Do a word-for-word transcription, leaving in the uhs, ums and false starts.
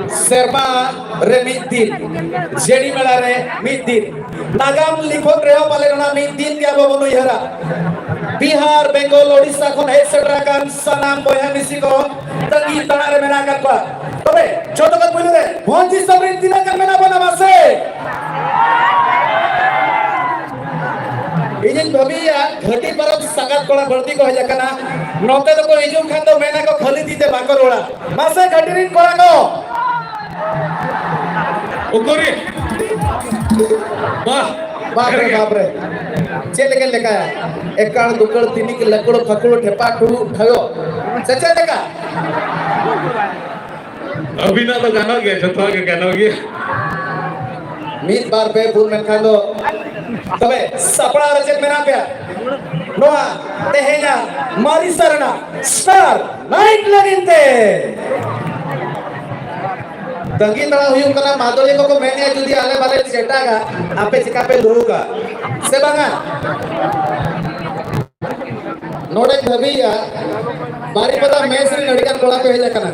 ᱥᱮᱨᱢᱟ ᱨᱮ ᱢᱤᱫ ᱫᱤᱱ, ᱡᱮᱰᱤ ᱢᱮᱞᱟ ᱨᱮ ᱢᱤᱫ ᱫᱤᱱ, ᱱᱟᱜᱟᱢ ᱞᱤᱠᱷᱚᱱ ᱨᱮᱦᱚᱸ ᱯᱟᱞᱮ ᱚᱱᱟ ᱢᱤᱫ ᱫᱤᱱ ᱜᱮ ᱟᱵᱚ ᱵᱚᱱ ᱩᱭᱦᱟᱹᱨᱟ᱾ ᱵᱤᱦᱟᱨ, ᱵᱮᱝᱜᱚᱞ, ᱳᱰᱤᱥᱟ ᱠᱷᱚᱱ ᱦᱮᱡ ᱥᱮᱴᱮᱨ ᱟᱠᱟᱱ ᱥᱟᱱᱟᱢ ᱵᱚᱭᱦᱟ ᱢᱤᱥᱤ ᱠᱚ ᱛᱟᱺᱜᱤ ᱛᱟᱲᱟᱜ ᱨᱮ ᱢᱮᱱᱟᱜ ᱟᱠᱟᱫ ᱠᱚᱣᱟ᱾ ᱛᱚᱵᱮ ᱡᱚᱛᱚ ᱠᱷᱚᱱ ᱯᱩᱭᱞᱩ ᱨᱮ ᱵᱷᱚᱸᱡᱽ ᱫᱤᱥᱚᱢ ᱨᱮᱱ ᱛᱤᱱᱟᱹᱜ ᱜᱟᱱ ᱢᱮᱱᱟᱜ ᱵᱚᱱᱟ ᱢᱟᱥᱮ? ᱤᱧᱤᱧ ᱵᱷᱟᱹᱵᱤᱭᱟ ᱜᱷᱟᱹᱴᱤ ᱯᱟᱨᱚᱢ ᱥᱟᱸᱜᱟᱛ ᱠᱚᱲᱟ ᱵᱟᱹᱲᱛᱤ ᱠᱚ ᱦᱮᱡ ᱟᱠᱟᱱᱟ᱾ ᱱᱚᱛᱮ ᱫᱚᱠᱚ ᱦᱤᱡᱩᱜ ᱠᱷᱟᱱ ᱫᱚ ᱢᱮᱱᱟ ᱠᱚ ᱠᱷᱟᱹᱞᱤ ᱛᱤ ᱛᱮ ᱵᱟᱠᱚ ᱨᱩᱣᱟᱹᱲᱟ᱾ ᱢᱟᱥᱮ ᱜᱷᱟᱹᱴᱤ ᱨᱮᱱ ᱠᱚᱲᱟ ᱠᱚ᱾ ᱩᱠᱩᱨᱤ᱾ ᱵᱟᱦ᱾ ᱵᱟᱯ ᱨᱮ, ᱵᱟᱯ ᱨᱮ᱾ ᱪᱮᱫ ᱞᱮᱠᱟᱧ ᱞᱮᱠᱟᱭᱟ? ᱮᱠᱟᱲ, ᱫᱩᱠᱟᱹᱲ, ᱛᱤᱱᱤᱠ, ᱞᱟᱹᱠᱩᱲ, ᱯᱷᱟᱹᱠᱩᱲ, ᱴᱷᱮᱯᱟ, ᱴᱷᱩᱲᱩ, ᱴᱷᱟᱭᱚ᱾ ᱥᱮ ᱪᱮᱫ ᱞᱮᱠᱟ? ᱟᱹᱵᱤᱱᱟᱜ ᱫᱚ ᱜᱟᱱᱚᱜ ᱜᱮᱭᱟ, ᱡᱚᱛᱚᱣᱟᱜ ᱜᱮ ᱜᱟᱱᱚᱜ ᱜᱮᱭᱟ᱾ ᱢᱤᱫ, ᱵᱟᱨ, ᱯᱮ, ᱯᱩᱱ ᱢᱮᱱᱠᱷᱟᱱ ᱫᱚ᱾ ᱛᱚᱵᱮ ᱥᱟᱯᱲᱟᱣ ᱨᱮ ᱪᱮᱫ ᱢᱮᱱᱟᱜ ᱯᱮᱭᱟ? ᱱᱚᱣᱟ ᱛᱮᱦᱮᱧᱟᱜ ᱢᱟᱨᱤᱥᱟ ᱨᱮᱱᱟᱜ ᱥᱴᱟᱨ ᱱᱟᱭᱤᱴ ᱞᱟᱹᱜᱤᱫ ᱛᱮ᱾ ᱛᱟᱺᱜᱤ ᱛᱟᱲᱟᱜ ᱦᱩᱭᱩᱜ ᱠᱟᱱᱟ, ᱢᱟᱫᱚᱞᱤ ᱠᱚᱠᱚ ᱢᱮᱱᱮᱫᱼᱟ, ᱡᱩᱫᱤ ᱟᱞᱮ ᱵᱟᱞᱮ ᱪᱮᱴᱟᱜᱟ, ᱟᱯᱮ ᱪᱮᱠᱟ ᱯᱮ ᱞᱩᱦᱩᱠᱟ? ᱥᱮ ᱵᱟᱝᱟ? ᱱᱚᱰᱮᱧ ᱵᱷᱟᱹᱵᱤᱭᱮᱫᱼᱟ, ᱵᱟᱨᱤᱯᱟᱫᱟ ᱢᱮᱥ ᱨᱮᱱ ᱟᱹᱰᱤ ᱜᱟᱱ ᱠᱚᱲᱟ ᱠᱚ ᱦᱮᱡ ᱟᱠᱟᱱᱟ᱾